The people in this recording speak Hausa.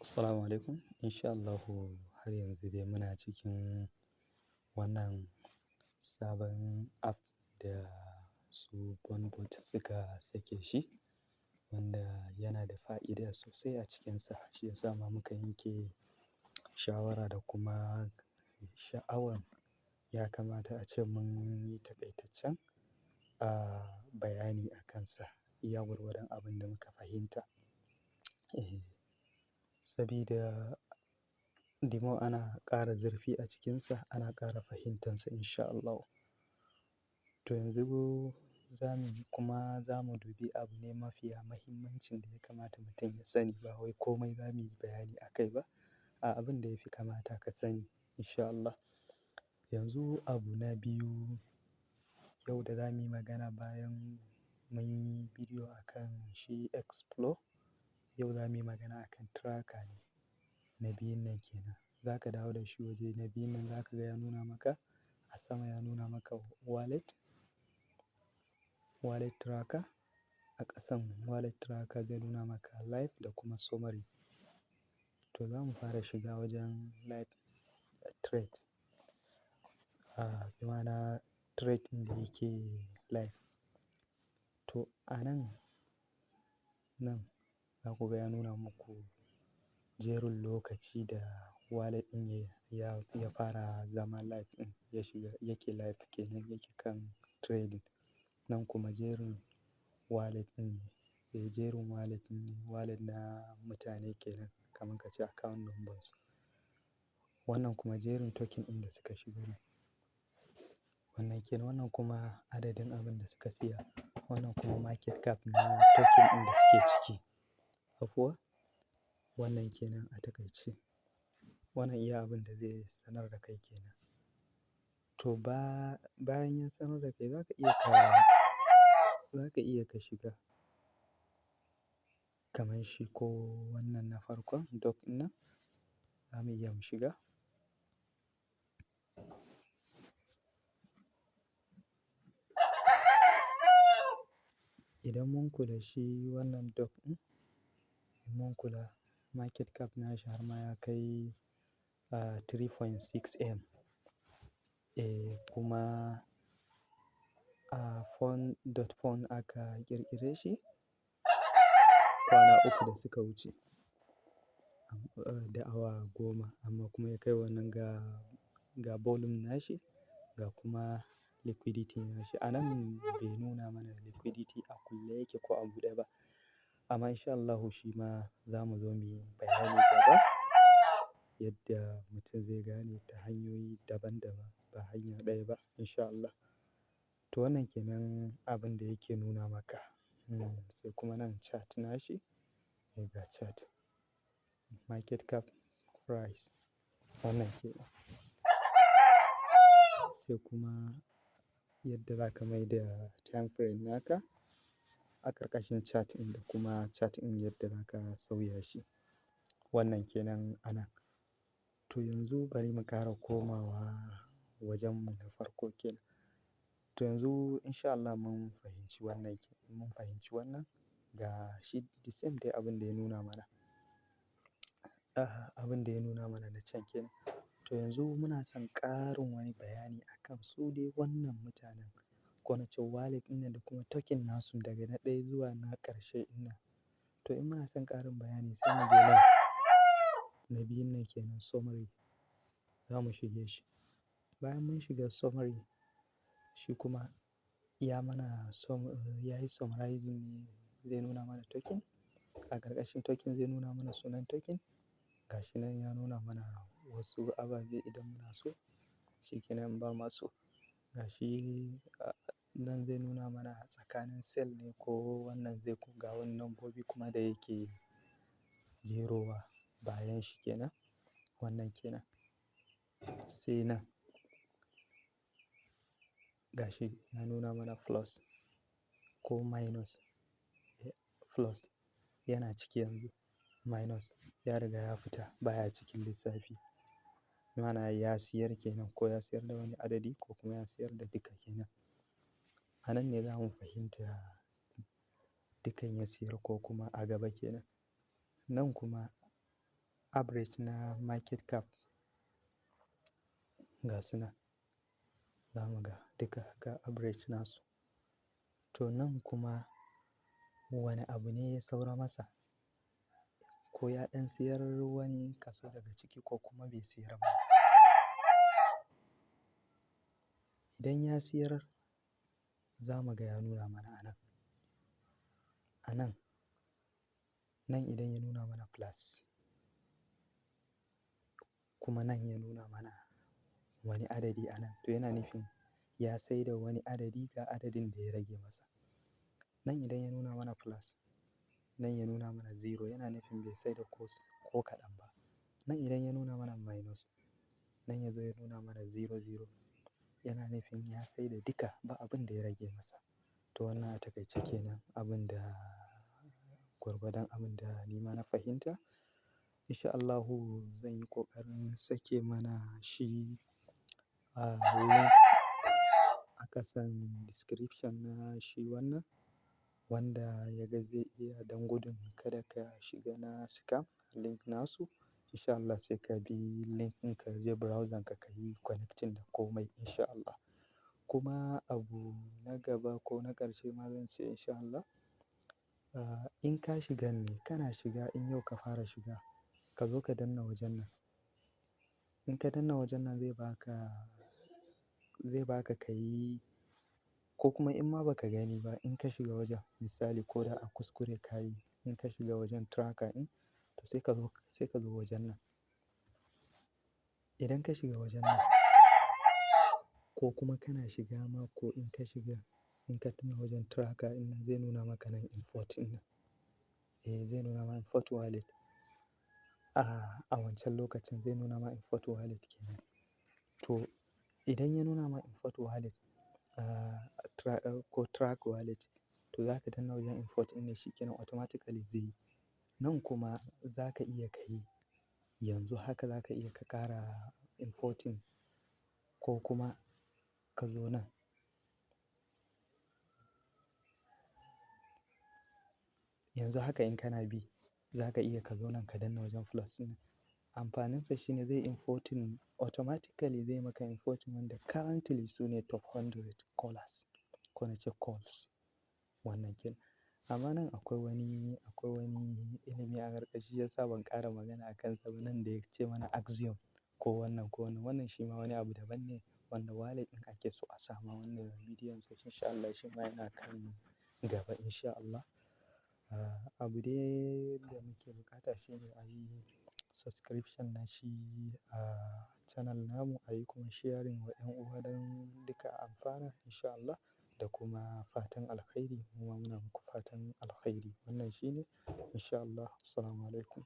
Assalamu alaikum. Insha Allahu har yanzu dai muna cikin wannan sabon app da su Bonbot suka sake shi, wanda yana da fa'ida sosai a cikinsa. Shi ya sa ma muka yanke shawara da kuma sha'awan ya kamata ace mun yi taƙaitaccen, bayani a kansa. Iya gwargwadon abin da muka fahimta. Eh, sabida the more ana ƙara zurfi a cikinsa, ana ƙara fahimtansa in sha Allahu. To yanzu zamuyi kuma zamu dubi abu ne mafiya mahimmancin da ya kamata mutum ya sani. Ba wai komai zamuyi bayani a kai ba. A abin da ya fi kamata ka sani in sha Allah. Yanzu abu na biyu yau da zamuyi magana bayan mun yi bidiyo akan shi Explore, yau zamuyi magana akan tracker ne. Na biyun nan ke nan. Za ka dawo da shi waje na biyun nan za ka ga ya nuna maka a sama ya nuna maka wallet, wallet tracker. A ƙasan wallet tracker zai nuna maka live da kuma summary. To za mu fara shiga wajen live trade. Bi ma'ana trade ɗin da yake live. To a nan, nan za ku ga ya nuna muku jerin lokaci da wallet ɗin ya fara zama live ɗin ya shiga yake live kenan yake kan trading. Nan kuma jerin wallet ɗin ne. Eh, jerin wallet ɗin ne, wallet na mutane kenan kamar ka ce account numbers. Wannan kuma jerin token ɗin da suka shiga ne. Wannan kenan, wannan kuma adadin abin da suka siya. Wannan kuma market cap na token ɗin da suke ciki. Afuwa? Wannan kenan a takaice. Wannan iya abin da zai sanar da kai kenan. To ba, bayan ya sanar da kai za ka iya ka shiga kamar shi ko wannan na farkon dog ɗin nan za mu iya mu shiga. Idan mun kula shi wannan dog ɗin, in mun kula market cap nashi har ma ya kai 3.6 M. Eh kuma a fun.fun aka ƙirƙire shi kwana 3 da suka wuce da awa 10 amma kuma ya kai wannan ga volume nashi ga kuma liquidity nashi. A nan bai nuna mana liquidity a kulle yake ko a buɗe ba. Amma in sha Allahu shi ma za mu zo muyi bayani gaba yadda mutum zai gane ta hanyoyi daban daban ba hanya ɗaya ba in sha Allah. To wannan kenan abin da yake nuna maka. Sai kuma nan chart nashi, eh ga chart market cap price wannan kenan. Sai kuma yadda za ka mai da time frame naka a ƙarƙashin chart ɗin da kuma chart ɗin yadda za ka sauya shi. Wannan kenan anan. To yanzu bari mu ƙara komawa wajen mu na farko kenan. To yanzu in sha Allah mun fahimci wannan ga shi the same dai abin da ya nuna mana. Abin da ya nuna mana na can kenan. To yanzu muna son ƙarin wani bayani akan su dai wannan mutanen ko nace wallet ɗin nan da kuma token nasu daga na ɗaya zuwa na ƙarshe ɗin nan. To in muna son ƙarin bayani sai mu je nan na biyun nan kenan summary za mu shige shi. Bayan mun shiga summary shi kuma ya mana ya yi summarizing ne zai nuna mana token. A ƙarƙashin token zai nuna mana sunan token. Ga shi nan ya nuna mana wasu ababe idan muna so. Shi kenan in ba ma so. Ga shi nan zai nuna mana tsakanin sell ne ko wannan zai ga wani lambobi kuma da yake jerowa bayan shi kenan. Wannan kenan. Sai nan ga shi ya nuna mana plus ko minus. Plus yana ciki yanzu minus ya riga ya fita baya cikin lissafi. Ma'ana ya siyar kenan ko ya siyar da wani adadi ko kuma ya siyar da duka kenan. A nan ne za mu fahimta dukan ya siyar ko kuma a gaba kenan. Nan kuma Average na market cap ga su nan. Za mu ga duka ga average nasu. To nan kuma wane abu ne ya saura masa? Ko ya ɗan siyar wani kaso daga ciki ko kuma bai siyar ba. Idan ya siyar, za mu ga ya nuna mana a nan. A nan, nan idan ya nuna mana plus kuma nan ya nuna mana wani adadi a nan, to yana nufin ya saida wani adadi ga adadin da ya rage masa. Nan idan ya nuna mana plus, nan ya nuna mana zero, yana nufin bai saida ko kaɗan ba. Nan idan ya nuna mana minus, nan ya zo ya nuna mana zero zero, yana nufin ya saida duka ba abin da ya rage masa. To wannan a takaice kenan abin da gwargwadon abin da ni ma na fahimta. In sha Allahu zan yi ƙoƙarin sake mana shi a link a ƙasan description na shi wannan wanda ya ga zai iya don gudun kada ka shiga na scam link nasu. In sha Allah sai ka bi link in ka je browser ka yi connecting da komai in sha Allah. Kuma abu na gaba ko na ƙarshe ma zan ce in sha Allah, in ka shiga ne kana shiga in yau ka fara shiga, ka zo ka danna wajen nan. In ka danna wajen nan zai baka ka yi ko kuma in ma ba ka gani ba in ka shiga wajen misali ko da a kuskure ka yi in ka shiga wajen tracker in to sai ka zo wajen nan. Idan ka shiga wajen nan ko kuma kana shiga ma ko in ka shiga in ka danna wajen tracker in nan zai nuna maka nan import in nan. Eh, zai nuna ma import wallet. A wancan lokacin zai nuna ma import wallet kenan. To idan ya nuna ma import wallet, ko track wallet to za ka danna wajen import in ne shi kenan automatically zai yi. Nan kuma za ka iya ka yi yanzu haka za ka iya ka ƙara importing ko kuma ka zo nan. Yanzu haka in kana bi za ka iya ka zo nan ka danna wajen plus ɗin. Amfaninsa shine zai importing automatically zai maka importing wanda currently su ne top 100 callers ko nace calls wannan kenan. Amma nan akwai wani ilimi a karkashi ya sa ban ƙara magana a kansa ba nan da ya ce mana Axiom ko wannan ko wannan. Wannan shi ma wani abu daban ne wanda wallet ɗin ake so a sama wannan bidiyon sa in sha Allah shi ma yana kan gaba in sha Allah. Abu dai da muke buƙata shine a yi subscription na shi a channel namu, a yi kuma sharing wa ƴan uwa don duka a amfana in sha Allah da kuma fatan alkhairi. Muma muna muku fatan alkhairi. Wannan shine in sha Allah. Assalamualaikum.